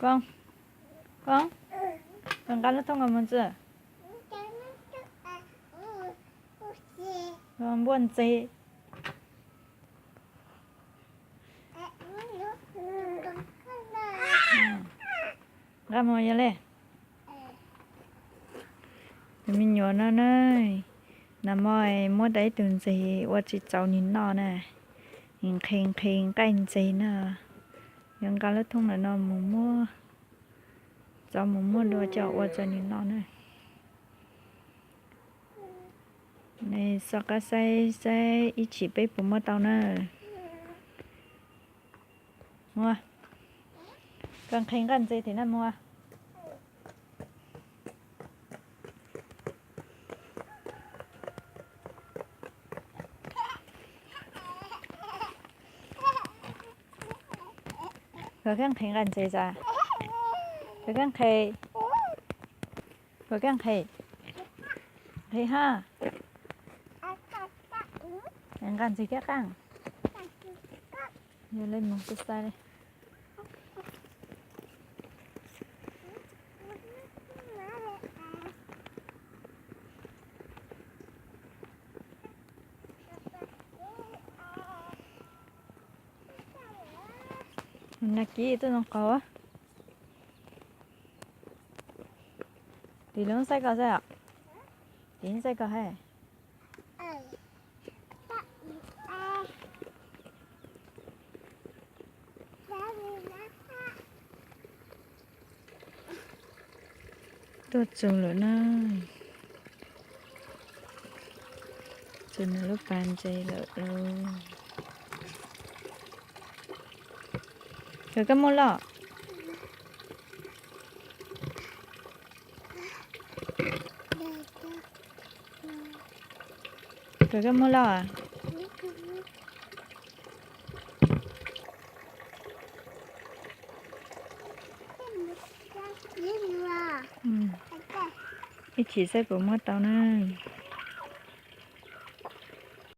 Koob, Koob, koj nqa lub thoob ko mus ntxiv. Npua ntxiv. Nqa mus yog li. Tus me nyuam no na, nag hmo muab tau ib tug ntxiv ua tsis txaus nws noj na, nqhis nqhis nqaij ntxiv na, yuav nqa lub thoob ntawm no mus muab, txav mus muab dua coj ua txaus nws noj na. Nws xo qab saib saib ib chim peb puas muab tau na. Muab, koj nqhis nqaij ntxiv tim na muab. Koj nqhis nqaij ntxiv tas, koj nqhis, koj nqhis, nqhis ha. Nqaij ntxiv thiab qaaj. Yog li mus kuj xav li. Nag kis tuaj zoo qaug. Tim lub xaib ko xwb os. Tim xaib ko hais. Tuaj txug lawm na. Txug nws lub pas ntses lawm lauj. Koj muaj loj. Koj muaj loj. Ib chim saib puas muab tau na.